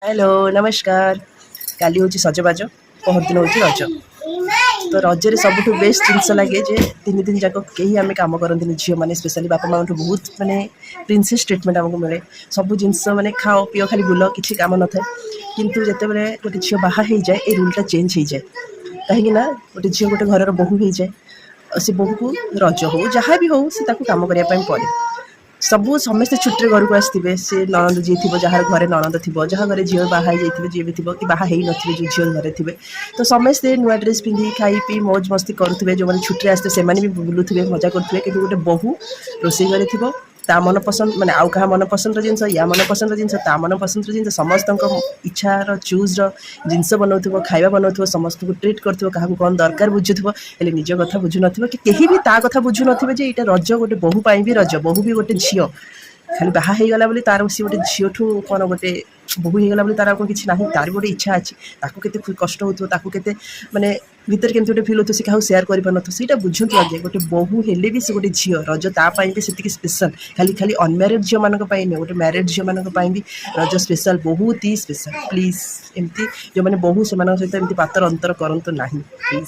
Hello, ନମସ୍କାର। କାଲି ହେଉଛି ସଜବାଜ, ପହରଦିନ ହେଉଛି ରଜ। ତ ରଜରେ ସବୁଠୁ ବେଷ୍ଟ ଜିନିଷ ଲାଗେ ଯେ 3 ଦିନ ଯାକ କେହି ଆମେ କାମ କରନ୍ତିନି। ଝିଅମାନେ ସ୍ପେଶାଲି ବାପା ମାଆଙ୍କଠୁ ବହୁତ ମାନେ ପ୍ରିନ୍ସେସ୍ ଟ୍ରିଟମେଣ୍ଟ ଆମକୁ ମିଳେ। ସବୁ ଜିନିଷ ମାନେ ଖାଅ, ପିଅ, ଖାଲି ବୁଲ, କିଛି କାମ ନଥାଏ। କିନ୍ତୁ ଯେତେବେଳେ ଗୋଟେ ଝିଅ ବାହା ହେଇଯାଏ, ଏ ରୁଲ୍ଟା ଚେଞ୍ଜ ହେଇଯାଏ। କାହିଁକି ନା ଗୋଟେ ଝିଅ ଗୋଟେ ଘରର ବୋହୂ ହେଇଯାଏ ଆଉ ସେ ବୋହୂକୁ ରଜ ହଉ, ଯାହା ବି ହଉ, ସେ ତାକୁ କାମ କରିବା ପାଇଁ ପଡ଼େ। ସବୁ ସମସ୍ତେ ଛୁଟିରେ ଘରକୁ ଆସିଥିବେ। ସେ ନଣନ୍ଦ ଯିଏ ଥିବ, ଯାହାର ଘରେ ନଣନ୍ଦ ଥିବ, ଯାହା ଘରେ ଝିଅ ବାହା ହେଇଯାଇଥିବେ, ଯିଏ ବି ଥିବ କି ବାହା ହେଇନଥିବେ, ଯେଉଁ ଝିଅ ଘରେ ଥିବେ, ତ ସମସ୍ତେ ନୂଆ ଡ୍ରେସ୍ ପିନ୍ଧି, ଖାଇ ପିଇ, ମୌଜ ମସ୍ତି କରୁଥିବେ। ଯେଉଁମାନେ ଛୁଟିରେ ଆସିଥିବେ, ସେମାନେ ବି ବୁଲୁଥିବେ, ମଜା କରୁଥିବେ। କିନ୍ତୁ ଗୋଟେ ବୋହୂ ରୋଷେଇ ଘରେ ଥିବ। ତା ମନ ପସନ୍ଦ, ମାନେ ଆଉ କାହା ମନ ପସନ୍ଦର ଜିନିଷ, ୟା ମନ ପସନ୍ଦର ଜିନିଷ, ତା ମନ ପସନ୍ଦର ଜିନିଷ, ସମସ୍ତଙ୍କ ଇଚ୍ଛାର ଚୁଜ୍ର ଜିନିଷ ବନଉଥିବ, ଖାଇବା ବନଉଥିବ, ସମସ୍ତଙ୍କୁ ଟ୍ରିଟ୍ କରୁଥିବ, କାହାକୁ କ'ଣ ଦରକାର ବୁଝୁଥିବ, ହେଲେ ନିଜ କଥା ବୁଝୁନଥିବ କି କେହି ବି ତା କଥା ବୁଝୁନଥିବେ ଯେ ଏଇଟା ରଜ, ଗୋଟେ ବୋହୂ ପାଇଁ ବି ରଜ। ବୋହୂ ବି ଗୋଟେ ଝିଅ। ଖାଲି ବାହା ହେଇଗଲା ବୋଲି ତାର ସିଏ ଗୋଟେ ଝିଅଠୁ କ'ଣ, ଗୋଟେ ବୋହୂ ହେଇଗଲା ବୋଲି ତାର ଆଉ କ'ଣ କିଛି ନାହିଁ? ତାର ବି ଗୋଟେ ଇଚ୍ଛା ଅଛି। ତାକୁ କେତେ କଷ୍ଟ ହେଉଥିବ, ତାକୁ କେତେ ମାନେ ଭିତରେ କେମିତି ଗୋଟେ ଫିଲ୍ ହେଉଥିବ, ସେ କାହାକୁ ସେୟାର କରିପାରୁନଥିବ। ସେଇଟା ବୁଝନ୍ତୁ ଆଜ୍ଞା। ଗୋଟେ ବୋହୂ ହେଲେ ବି ସେ ଗୋଟେ ଝିଅ। ରଜ ତା ପାଇଁ ବି ସେତିକି ସ୍ପେଶାଲ। ଖାଲି ଖାଲି ଅନମ୍ୟାରେଡ୍ ଝିଅମାନଙ୍କ ପାଇଁ ନୁହେଁ, ଗୋଟେ ମ୍ୟାରେଡ୍ ଝିଅମାନଙ୍କ ପାଇଁ ବି ରଜ ସ୍ପେଶାଲ, ବହୁତ ହି ସ୍ପେଶାଲ। ପ୍ଲିଜ୍, ଏମିତି ଯେଉଁମାନେ ବୋହୂ, ସେମାନଙ୍କ ସହିତ ଏମିତି ପାତର ଅନ୍ତର କରନ୍ତୁ ନାହିଁ, ପ୍ଲିଜ୍।